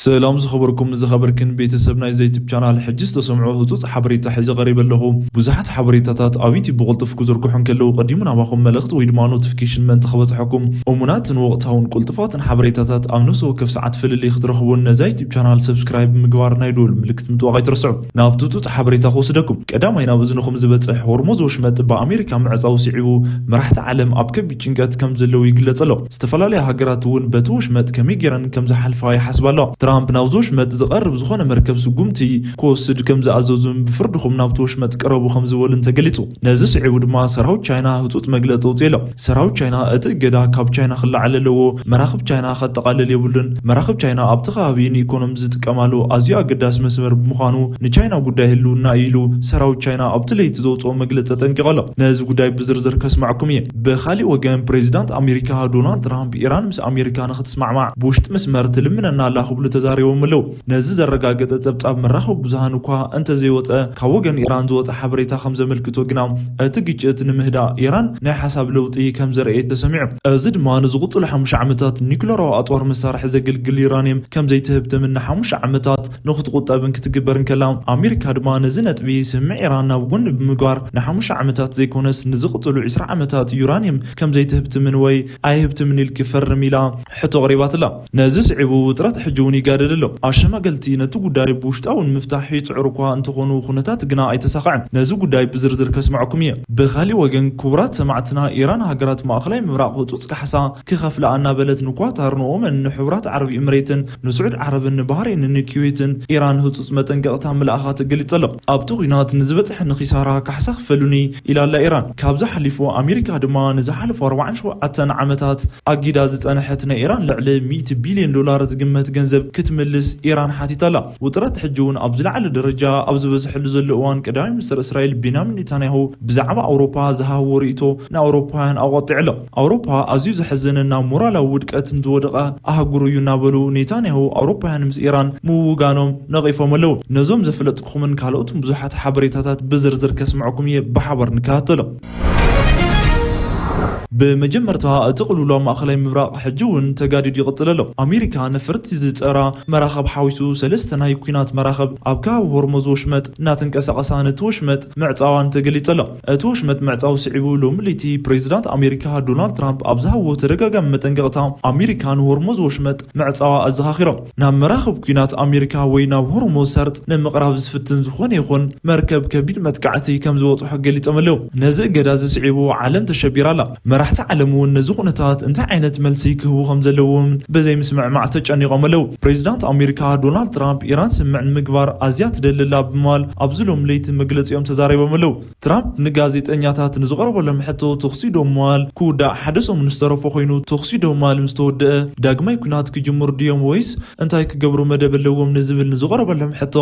ሰላም ዝኸበርኩም ዝኸበርክን ቤተሰብ ናይዚ ዩቱብ ቻናል፣ ሕጂ ዝተሰምዑ ህጹጽ ሓበሬታ ሒዘ ቀሪበ ኣለኹ። ብዙሓት ሓበሬታታት ኣብ ዩቱብ ብቕልጡፍ ክዝርግሑ እንከለዉ፣ ቀዲሙ ናባኹም መልእኽቲ ወይ ድማ ኖቲፊኬሽን ምእንቲ ክበጽሐኩም፣ እሙናትን ወቕታውን ቅልጡፋትን ሓበሬታታት ኣብ ነፍሲ ወከፍ ሰዓት ፍልልይ ክትረኽቡን ነዛ ዩቱብ ቻናል ሰብስክራይብ ብምግባር ናይ ደወል ምልክት ምጥዋቕ ኣይትረስዑ። ናብቲ ህጹጽ ሓበሬታ ክወስደኩም። ቀዳማይ ናብ እዝንኹም ዝበጽሕ፣ ሆርሙዝ ወሽመጥ ብኣሜሪካ ምዕጻው ስዒቡ መራሕቲ ዓለም ኣብ ከቢድ ጭንቀት ከም ዘለዉ ይግለጽ ኣሎ። ዝተፈላለያ ሃገራት እውን በቲ ወሽመጥ ከመይ ገይረን ከም ዝሓልፋ ይሓስባ ኣለዋ። ትራምፕ ናብዚ ወሽመጥ ዝቐርብ ዝኾነ መርከብ ስጉምቲ ክወስድ ከም ዝኣዘዙን ብፍርድኹም ናብቲ ወሽመጥ ቅረቡ ከም ዝበሉን ተገሊጹ። ነዚ ስዒቡ ድማ ሰራዊት ቻይና ህጹጽ መግለጺ ኣውጺኡ ኣሎ። ሰራዊት ቻይና እቲ እገዳ ካብ ቻይና ክለዓል ኣለዎ፣ መራኽብ ቻይና ከጠቓልል የብሉን። መራኽብ ቻይና ኣብቲ ከባቢ ንኢኮኖሚ ዝጥቀማሉ ኣዝዩ ኣገዳሲ መስመር ብምዃኑ ንቻይና ጉዳይ ህልውና እዩ ኢሉ ሰራዊት ቻይና ኣብቲ ለይቲ ዘውፅኦ መግለፂ ኣጠንቂቑ ኣሎ። ነዚ ጉዳይ ብዝርዝር ከስማዕኩም እየ። ብኻሊእ ወገን ፕሬዚዳንት ኣሜሪካ ዶናልድ ትራምፕ ኢራን ምስ ኣሜሪካ ንክትስማዕማዕ ብውሽጢ መስመር ትልምነና ኣላ ክብሉ ተዛሪቦም ኣለዉ። ነዚ ዘረጋገጠ ጸብጻብ መራኸቢ ብዙሃን እኳ እንተዘይወጸ፣ ካብ ወገን ኢራን ዝወጸ ሓበሬታ ከም ዘመልክቶ ግና እቲ ግጭት ንምህዳእ ኢራን ናይ ሓሳብ ለውጢ ከም ዘርአየት ተሰሚዑ። እዚ ድማ ንዝቕጽሉ ሓሙሽተ ዓመታት ኒኩለራዊ ኣጽዋር መሳርሒ ዘገልግል ዩራንየም ከም ዘይትህብትምን ንሓሙሽተ ዓመታት ንክትቁጠብን ክትግበርን ከላ፣ ኣሜሪካ ድማ ነዚ ነጥቢ ስምዕ ኢራን ናብ ጎኒ ብምግባር ንሓሙሽተ ዓመታት ዘይኮነስ ንዝቕጽሉ ዕስራ ዓመታት ዩራንየም ከም ዘይትህብትምን ወይ ኣይህብትምን ኢልኪ ፈርም ኢላ ሕቶ ኣቕሪባትላ። ነዚ ስዒቡ ውጥረት ሕጂ እውን ይጋደድ ኣሎ። ኣሸማገልቲ ነቲ ጉዳይ ብውሽጣዊ ንምፍታሕ ይጽዕሩ እኳ እንተኾኑ፣ ኩነታት ግና ኣይተሳኽዐን። ነዚ ጉዳይ ብዝርዝር ከስምዐኩም እየ። ብኻሊእ ወገን፣ ክቡራት ሰማዕትና፣ ኢራን ሃገራት ማእኸላይ ምብራቕ ህጹጽ ካሕሳ ክኸፍላ እናበለት ንኳታር፣ ንኦመን፣ ንሕቡራት ዓረብ ኤምሬትን፣ ንስዑድ ዓረብን፣ ንባህሬንን ንኩዌትን ኢራን ህጹጽ መጠንቀቕታ ምልኣኻ ተገሊጹ ኣሎ። ኣብቲ ኲናት ንዝበጽሐኒ ኺሳራ ካሕሳ ክፈሉኒ ኢላ ኣላ ኢራን። ካብዚ ሓሊፉ ኣሜሪካ ድማ ንዝሓለፉ ኣርባዓን ሸውዓተን ዓመታት ኣጊዳ ዝጸንሐት ናይ ኢራን ልዕሊ ሚእቲ ቢልዮን ዶላር ዝግመት ገንዘብ ክትምልስ ኢራን ሓቲታ ኣላ። ውጥረት ሕጂ እውን ኣብ ዝለዓለ ደረጃ ኣብ ዝበዝሐሉ ዘሎ እዋን፣ ቀዳማይ ሚኒስትር እስራኤል ቤንያሚን ኔታንያሁ ብዛዕባ ኣውሮፓ ዝሃብዎ ርእይቶ ንኣውሮፓውያን ኣቖጢዑ ኣሎ። ኣውሮፓ ኣዝዩ ዘሕዝንን ናብ ሞራላዊ ውድቀትን ዝወደቐ ኣህጉር እዩ እናበሉ ኔታንያሁ ኣውሮፓውያን ምስ ኢራን ምውጋኖም ነቒፎም ኣለዉ። ነዞም ዘፍለጥኩምን ካልኦትን ብዙሓት ሓበሬታታት ብዝርዝር ከስምዐኩም እየ፣ ብሓባር ንከታተሎ። ብመጀመርታ እቲ ቅልውላው ማእኸላይ ምብራቕ ሕጂ እውን ተጋዲዱ ይቕጽል ኣሎ። ኣሜሪካ ነፈርቲ ዝጸራ መራኸብ ሓዊሱ ሰለስተ ናይ ኲናት መራኸብ ኣብ ከባቢ ሆርሙዝ ወሽመጥ እናተንቀሳቐሳ ነቲ ወሽመጥ ምዕጻዋን ተገሊጹ ኣሎ። እቲ ወሽመጥ ምዕጻው ስዒቡ ሎሚ ለይቲ ፕሬዚዳንት ኣሜሪካ ዶናልድ ትራምፕ ኣብ ዝሃብዎ ተደጋጋሚ መጠንቀቕታ፣ ኣሜሪካ ንሆርሙዝ ወሽመጥ ምዕጻዋ ኣዘኻኺሮም። ናብ መራኸብ ኲናት ኣሜሪካ ወይ ናብ ሆርሙዝ ሰርጥ ንምቕራብ ዝፍትን ዝኾነ ይኹን መርከብ ከቢድ መጥቃዕቲ ከም ዝበጽሖ ገሊጾም ኣለዉ። ነዚ እገዳ እዚ ስዒቡ ዓለም ተሸቢራ ኣላ። መራሕቲ ዓለም እውን ነዚ ኩነታት እንታይ ዓይነት መልሲ ክህቡ ከም ዘለዎም ብዘይምስምዕማዕ ተጨኒቖም ኣለዉ። ፕሬዚዳንት ኣሜሪካ ዶናልድ ትራምፕ ኢራን ስምምዕ ንምግባር ኣዝያ ትደሊ ኣላ ብምባል ኣብዚ ሎሚ ለይቲ መግለጺኦም ተዛሪቦም ኣለዉ። ትራምፕ ንጋዜጠኛታት ንዝቐረበሎም ሕቶ ተኹሲ ዶ ምባል ክውዳእ ሓደ ሰሙን ዝተረፎ ኮይኑ፣ ተኹሲ ዶ ምባል ምስ ተወደአ ዳግማይ ኲናት ክጅምሩ ድዮም ወይስ እንታይ ክገብሩ መደብ ኣለዎም ንዝብል ንዝቐረበሎም ሕቶ፣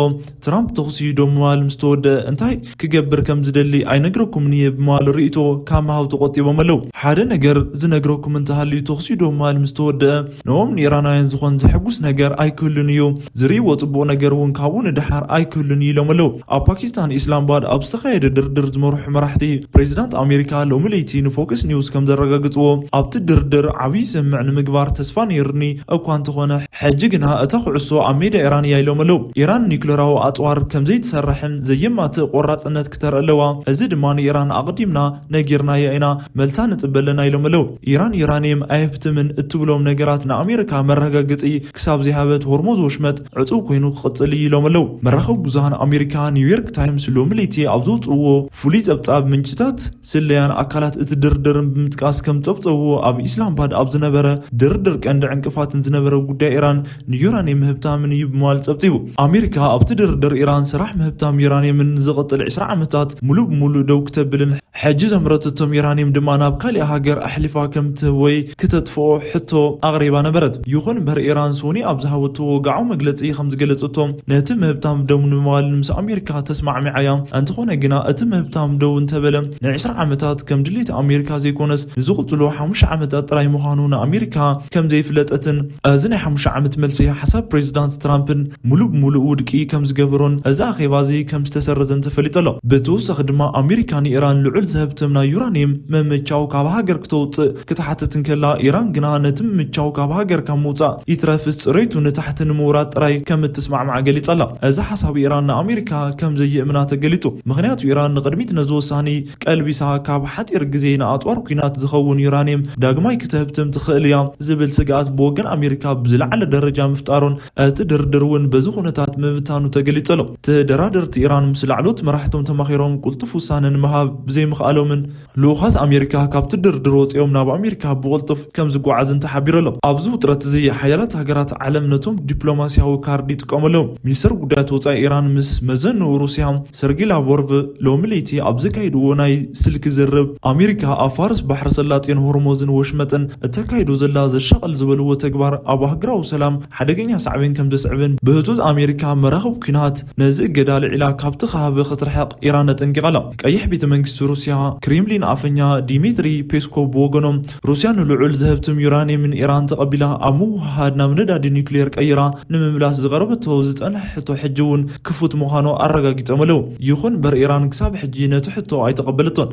ትራምፕ ተኹሲ ዶ ምባል ምስ ተወደአ እንታይ ክገብር ከም ዝደሊ ኣይነግረኩምን እየ ብምባል ርእይቶ ካብ ምሃብ ተቖጢቦም ኣለዉ። ሓደ ነገር ዝነግረኩም እንተሃልዩ፣ ተኹሲ ዶ ምባል ምስ ተወደአ ንኦም ንኢራናውያን ዝኾን ዘሐጉስ ነገር ኣይክህሉን እዩ። ዝርእይዎ ጽቡቕ ነገር እውን ካብኡ ንደሓር ኣይክህሉን እዩ ኢሎም ኣለዉ። ኣብ ፓኪስታን ኢስላማባድ ኣብ ዝተኻየደ ድርድር ዝመርሑ መራሕቲ፣ ፕሬዚዳንት ኣሜሪካ ሎሚ ለይቲ ንፎክስ ኒውስ ከም ዘረጋግጽዎ፣ ኣብቲ ድርድር ዓብዪ ስምምዕ ንምግባር ተስፋ ነይሩኒ እኳ እንተኾነ፣ ሕጂ ግና እታ ኩዕሶ ኣብ ሜዳ ኢራን እያ ኢሎም ኣለዉ። ኢራን ኒውክለራዊ ኣጽዋር ከም ዘይትሰርሕን ዘየማትእ ቆራጽነት ክተርኢ ኣለዋ። እዚ ድማ ንኢራን ኣቕዲምና ነጊርናያ ኢና፣ መልሳ ንጽበ ኣለና ኢሎም ኣለዉ። ኢራን ዩራንየም ኣይህብትምን እትብሎም ነገራት ንኣሜሪካ መረጋገጺ ክሳብ ዘይሃበት ሆርሙዝ ወሽመጥ ዕጹው ኮይኑ ክቕጽል እዩ ኢሎም ኣለዉ። መራኸቢ ብዙሃን ኣሜሪካ ኒውዮርክ ታይምስ ሎሚ ለይቲ ኣብ ዘውጽእዎ ፍሉይ ጸብጻብ፣ ምንጭታት ስለያን ኣካላት እቲ ድርድርን ብምጥቃስ ከም ጸብጸብዎ፣ ኣብ ኢስላማባድ ኣብ ዝነበረ ድርድር ቀንዲ ዕንቅፋትን ዝነበረ ጉዳይ ኢራን ንዩራንየም ምህብታምን እዩ ብምባል ጸብጺቡ። ኣሜሪካ ኣብቲ ድርድር ኢራን ስራሕ ምህብታም ዩራንየምን ንዝቕጽል ዕስራ ዓመታት ሙሉእ ብሙሉእ ደው ክተብልን ሕጂ ዘምረተቶም ዩራንየም ድማ ናብ ካሊእ ሃገር ኣሕሊፋ ከም ትህብ ወይ ክተጥፍኦ ሕቶ ኣቕሪባ ነበረት። ይኹን እምበር ኢራን ሶኒ ኣብ ዝሃበቶ ወግዓዊ መግለጺ ከም ዝገለጸቶ፣ ነቲ ምህብታም ደው ንምባል ምስ ኣሜሪካ ተስማዕሚዓ እያ። እንተኾነ ግና እቲ ምህብታም ደው እንተበለ ንዕስራ ዓመታት ከም ድሌት ኣሜሪካ ዘይኮነስ ንዝቕጽሉ ሓሙሽተ ዓመታት ጥራይ ምዃኑ ንኣሜሪካ ከም ዘይፍለጠትን እዚ ናይ ሓሙሽተ ዓመት መልሲ ሓሳብ ፕሬዚዳንት ትራምፕን ሙሉእ ብሙሉእ ውድቂ ከም ዝገብሮን እዚ ኣኼባ እዚ ከም ዝተሰረዘን ተፈሊጡ ኣሎ። ብተወሳኺ ድማ ኣሜሪካ ንኢራን ልዑል ዝህብትም ናይ ዩራንየም መመቻው ካብ ሃገር ክተውፅእ ክትሓትት እንከላ፣ ኢራን ግና ነቲ ምምቻው ካብ ሃገር ካብ ምውፃእ ይትረፍስ ፅሬቱ ንታሕቲ ንምውራድ ጥራይ ከም እትስማዕማዕ ገሊጻ ኣላ። እዚ ሓሳብ ኢራን ንኣሜሪካ ከም ዘየእምና ተገሊጹ። ምኽንያቱ ኢራን ንቕድሚት ነዚ ውሳኔ ቀልቢሳ ካብ ሓጺር ግዜ ንኣጽዋር ኲናት ዝኸውን ዩራንየም ዳግማይ ክትህብትም ትኽእል እያ ዝብል ስግኣት ብወገን ኣሜሪካ ብዝለዓለ ደረጃ ምፍጣሩን እቲ ድርድር እውን በዚ ኩነታት ምብታኑ ተገሊጹ ኣሎ። ተደራደርቲ ኢራን ምስ ላዕሎት መራሕቶም ተማኺሮም ቅልጡፍ ውሳነ ንምሃብ ብዘይምኽኣሎምን ልኡኻት ኣሜሪካ ካብቲ ድርድር ወፂኦም ናብ ኣሜሪካ ብቕልጡፍ ከም ዝጓዓዝን ተሓቢሩ ኣሎ። ኣብዚ ውጥረት እዚ ሓያላት ሃገራት ዓለም ነቶም ዲፕሎማሲያዊ ካርድ ይጥቀሙ ኣለዉ። ሚኒስተር ጉዳያት ወፃኢ ኢራን ምስ መዘንኡ ሩስያ ሰርጌ ላቭሮቭ ሎሚ ለይቲ ኣብ ዘካየድዎ ናይ ስልኪ ዝርርብ፣ ኣሜሪካ ኣብ ፋርስ ባሕሪ ሰላጤን ሆርሞዝን ወሽመጥን እተካይዶ ዘላ ዘሻቕል ዝበልዎ ተግባር ኣብ ሃገራዊ ሰላም ሓደገኛ ሳዕቤን ከም ዘስዕብን ብህጹጽ ኣሜሪካ መራኽብ ኲናት ነዚ እገዳ ልዒላ ካብቲ ከባቢ ክትርሕቕ ኢራን ኣጠንቂቓ ኣላ። ቀይሕ ቤተ መንግስቲ ሩስያ ክሬምሊን ኣፈኛ ዲሚትሪ ፔስኮቭ ብወገኖም፣ ሩስያ ንልዑል ዘህብትም ዩራንየምን ኢራን ተቐቢላ ኣብ ምውህሃድ ናብ ነዳዲ ኒውክሌር ቀይራ ንምምላስ ዝቐረበቶ ዝጸንሐ ሕቶ ሕጂ እውን ክፉት ምዃኑ ኣረጋጊጾም ኣለዉ። ይኹን እምበር ኢራን ክሳብ ሕጂ ነቲ ሕቶ ኣይተቐበለቶን።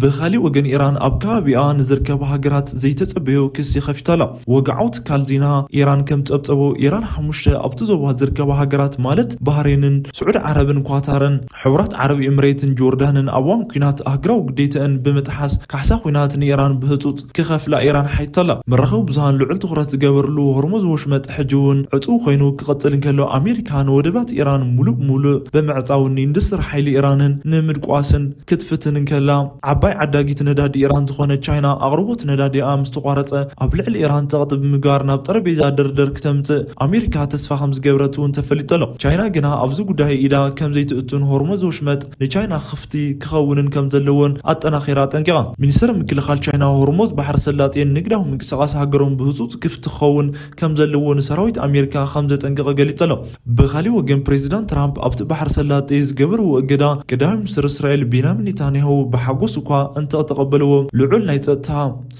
ብኻሊእ ወገን ኢራን ኣብ ከባቢኣ ንዝርከባ ሃገራት ዘይተጸበዮ ክሲ ከፊታ ኣላ። ወግዓዊ ትካል ዜና ኢራን ከም ጸብጸቦ፣ ኢራን ሓሙሽተ ኣብቲ ዞባ ዝርከባ ሃገራት ማለት ባህሬንን ስዑድ ዓረብን ኳታርን ሕቡራት ዓረብ ኤምሬትን ጆርዳንን ኣብ እዋን ኲናት ኣህጉራዊ ግዴተአን ብምጥሓስ ካሕሳ ኲናት ንኢራን ብህጹጽ ክኸፍላ ኢራን ሓቲታ ኣላ። መራኸቢ ብዙሃን ልዑል ትኹረት ዝገበርሉ ሆርሙዝ ወሽመጥ ሕጂ እውን ዕጹው ኮይኑ ክቕጽል እንከሎ፣ ኣሜሪካ ንወደባት ኢራን ሙሉእ ብሙሉእ ብምዕጻውን ንኢንዱስትሪ ሓይሊ ኢራንን ንምድቋስን ክትፍትን እንከላ፣ ዓባይ ዓዳጊት ነዳዲ ኢራን ዝኾነት ቻይና ኣቕርቦት ነዳዲኣ ምስ ተቋረጸ ኣብ ልዕሊ ኢራን ጸቕጢ ብምግባር ናብ ጠረጴዛ ድርድር ክተምጽእ ኣሜሪካ ተስፋ ከም ዝገበረት እውን ተፈሊጡ ኣሎ። ቻይና ግና ኣብዚ ጉዳይ ኢዳ ከም ዘይትእቱን ሆርሙዝ ወሽመጥ ንቻይና ክፍቲ ክኸውንን ከም ዘለዎን ኣጠናኺራ ኣጠንቂቓ። ሚኒስተር ምክልኻል ቻይና ሆርሙዝ ባሕሪ ሰላጤን ንግዳዊ ምንቅስቓስ ሃገሮም ብህጹጽ ክፍቲ ክኸውን ከም ዘለዎ ንሰራዊት ኣሜሪካ ከም ዘጠንቀቐ ገሊጹ ኣሎ። ብኻሊእ ወገን ፕሬዚዳንት ትራምፕ ኣብቲ ባሕሪ ሰላጤ ዝገበርዎ እገዳ ቀዳማይ ሚኒስትር እስራኤል ቤንያሚን ኔታንያሁ ብሓጎስ እኳ እንተተቐበልዎ፣ ልዑል ናይ ጸጥታ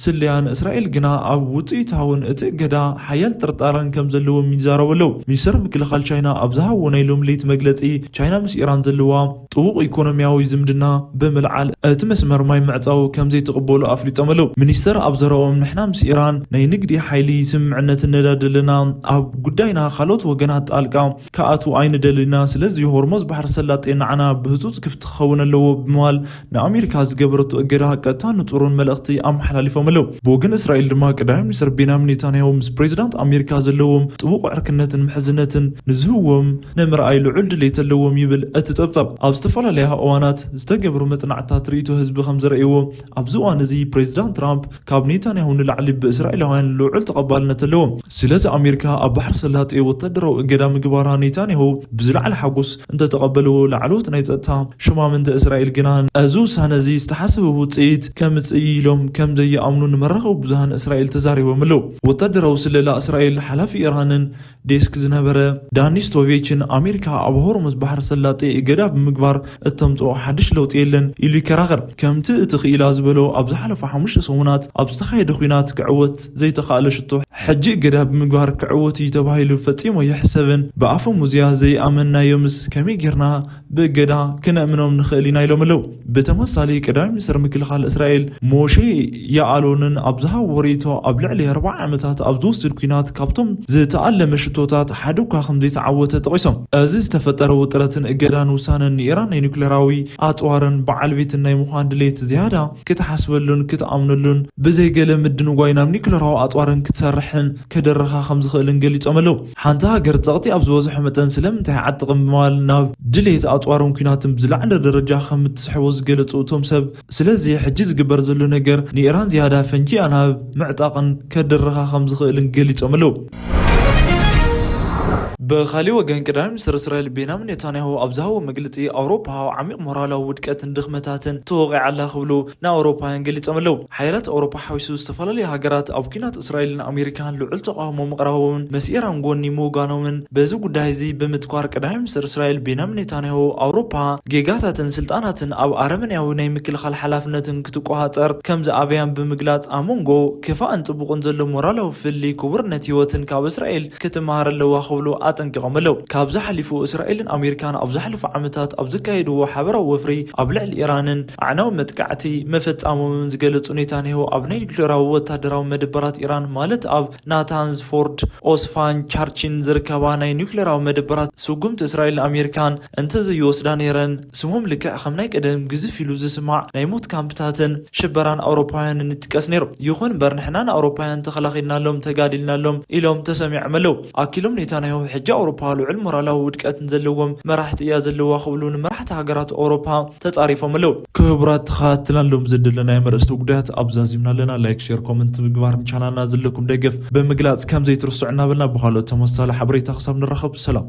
ስለያ ንእስራኤል ግና ኣብ ውጽኢታውን እቲ እገዳ ሓያል ጥርጣረን ከም ዘለዎም ይዛረቡ ኣለዉ። ሚኒስተር ምክልኻል ቻይና ኣብ ዝሃብዎ ናይ ሎሚ ለይቲ መግለጺ፣ ቻይና ምስ ኢራን ዘለዋ ጥቡቕ ኢኮኖሚያዊ ዝምድና ብምልዓል እቲ መስመር ማይ ምዕጻው ከም ዘይትቕበሉ ኣፍሊጦም ኣለዉ። ሚኒስተር ኣብ ዘረኦም፣ ንሕና ምስ ኢራን ናይ ንግዲ ሓይሊ ስምምዕነት ነዳዲ ኣለና፣ ኣብ ጉዳይና ካልኦት ወገናት ጣልቃ ክኣትዉ ኣይንደልን ኢና፣ ስለዚ ሆርሙዝ ባሕሪ ሰላጤ ንዓና ብህጹጽ ክፍቲ ክኸውን ኣለዎ ብምባል ንኣሜሪካ ዝገበረቶ እገዳ ቀጥታ ንጹርን መልእኽቲ ኣመሓላሊፎም ኣለዉ። ብወገን እስራኤል ድማ ቀዳማይ ሚኒስትር ቤንያሚን ኔታንያሁ ምስ ፕሬዚዳንት ኣሜሪካ ዘለዎም ጥቡቕ ዕርክነትን ምሕዝነትን ንዝህዎም ንምርኣይ ልዑል ድሌት ኣለዎም ይብል እቲ ጸብጻብ። ኣብ ዝተፈላለያ እዋናት ዝተገብሩ መጽናዕትታት ርእይቶ ህዝቢ ከም ዘርእይዎ፣ ኣብዚ እዋን እዚ ፕሬዚዳንት ትራምፕ ካብ ኔታንያሁ ንላዕሊ ብእስራኤላውያን ልዑል ተቐባልነት ኣለዎም። ስለዚ ኣሜሪካ ኣብ ባሕሪ ሰላጤ ወታደራዊ እገዳ ምግባራ ኔታንያሁ ብዝለዓለ ሓጎስ እንተተቐበልዎ፣ ላዕለዎት ናይ ጸጥታ ሹማምንቲ እስራኤል ግና እዚ ውሳነ እዚ ዝተሓሰበ ውጽኢት ከምጽእ ኢሎም ከም ዘይኣምኑ ንመራኸቢ ብዙሃን እስራኤል ተዛሪቦም ኣለዉ። ወታደራዊ ስለላ እስራኤል ሓላፊ ኢራንን ዴስክ ዝነበረ ዳኒ ስቶቬችን ኣሜሪካ ኣብ ሆርሙዝ ባሕሪ ሰላጤ እገዳ ብምግባር እተምጽኦ ሓድሽ ለውጢ የለን ኢሉ ይከራኸር። ከምቲ እቲ ክኢላ ዝበሎ፣ ኣብ ዝሓለፉ ሓሙሽተ ሰሙናት ኣብ ዝተኻየደ ኲናት ክዕወት ዘይተኻእለ ሽቶ ሕጂ እገዳ ብምግባር ክዕወት እዩ ተባሂሉ ፈጺሙ ኣይሕሰብን። ብኣፈሙዝያ ዘይኣመንናዮምስ ከመይ ጌርና ብእገዳ ክነእምኖም ንኽእል ኢና ኢሎም ኣለዉ። ብተመሳሳሊ ቀዳማይ ሚኒስትር ምክልኻል እስራኤል ሞሼ ያኣሎንን ኣብ ዝሃብዎ ርእይቶ፣ ኣብ ልዕሊ ኣርብዓ ዓመታት ኣብ ዝወስድ ኲናት ካብቶም ዝተኣለመ ሽቶታት ሓደ እኳ ከም ዘይተዓወተ ጠቒሶም። እዚ ዝተፈጠረ ውጥረትን እገዳን ውሳነን ንኢራን ናይ ኒውክሌራዊ ኣጽዋርን በዓል ቤትን ናይ ምዃን ድሌት ዝያዳ ክትሓስበሉን ክትኣምነሉን ብዘይገለ ምድንጓይ ናብ ኒውክሌራዊ ኣጽዋርን ክትሰርሕን ከደርኻ ከም ዝኽእልን ገሊጾም ኣለዉ። ሓንቲ ሃገር ጸቕጢ ኣብ ዝበዝሖ መጠን ስለምንታይ ዓጥቕም ብምባል ናብ ድሌት ኣጽዋርን ኲናትን ብዝለዓለ ደረጃ ከም እትስሕቦ ዝገለጹ እቶም ሰብ፣ ስለዚ ሕጂ ዝግበር ዘሎ ነገር ንኢራን ዝያዳ ፈንጂኣ ናብ ምዕጣቕን ከድርኻ ከም ዝኽእልን ገሊጾም ኣለዉ። ብኻሊእ ወገን ቀዳማይ ሚኒስትር እስራኤል ቤንያሚን ኔታንያሁ ኣብ ዝሃቦ መግለጺ፣ ኣውሮፓ ኣብ ዓሚቕ ሞራላዊ ውድቀትን ድኽመታትን ተወቒዓ ኣላ ክብሉ ንኣውሮፓውያን ገሊጾም ኣለዉ። ሓያላት ኣውሮፓ ሓዊሱ ዝተፈላለዩ ሃገራት ኣብ ኲናት እስራኤልን ኣሜሪካን ልዑል ተቓውሞ ምቕራቦምን ምስ ኢራን ጎኒ ምውጋኖምን በዚ ጉዳይ እዚ ብምትኳር ቀዳማይ ሚኒስትር እስራኤል ቤንያሚን ኔታንያሁ ኣውሮፓ ጌጋታትን ስልጣናትን ኣብ ኣረመኔያዊ ናይ ምክልኻል ሓላፍነትን ክትቆጻጸር ከም ዝኣበያን ብምግላጽ ኣብ መንጎ ክፋእን ጽቡቕን ዘሎ ሞራላዊ ፍልልይ ክቡርነት ህይወትን ካብ እስራኤል ክትመሃር ኣለዋ ክብሉ ክብሉ ኣጠንቂቖም ኣለዉ። ካብዚ ሓሊፉ እስራኤልን ኣሜሪካን ኣብ ዝሓለፉ ዓመታት ኣብ ዘካየድዎ ሓበራዊ ወፍሪ ኣብ ልዕሊ ኢራንን ኣዕናዊ መጥቃዕቲ መፈጻሞምን ዝገለጹ ኔታንያሁ ኣብ ናይ ኒውክሌራዊ ወታደራዊ መደበራት ኢራን ማለት ኣብ ናታንዝ ፎርድ ኦስፋን ቻርቺን ዝርከባ ናይ ኒውክሌራዊ መደበራት ስጉምቲ እስራኤልን ኣሜሪካን እንተዘይወስዳ ነይረን ስሞም ልክዕ ከም ናይ ቀደም ግዝፍ ኢሉ ዝስማዕ ናይ ሞት ካምፕታትን ሽበራን ኣውሮፓውያንን ይጥቀስ ነይሩ። ይኹን እምበር ንሕና ንኣውሮፓውያን ተኸላኺልናሎም ተጋዲልናሎም ኢሎም ተሰሚዖም ኣለዉ። ኣኪሎም ኔታንያሁ ሕጂ ኣውሮፓ ልዑል ሞራላዊ ውድቀት ዘለዎም መራሕቲ እያ ዘለዋ ክብሉ ንመራሕቲ ሃገራት ኣውሮፓ ተጻሪፎም ኣለዉ። ክቡራት ተኸታተልቲ ሎም ዘደለናዮም ኣርእስተ ጉዳያት ኣብዛዚምና ኣለና። ላይክ ሼር ኮመንት ምግባር ንቻናልና ዘለኩም ደገፍ ብምግላጽ ከም ዘይትርስዑ እናበልና ብኻልኦት ተመሳሳሊ ሓበሬታ ክሳብ ንራኸብ ሰላም።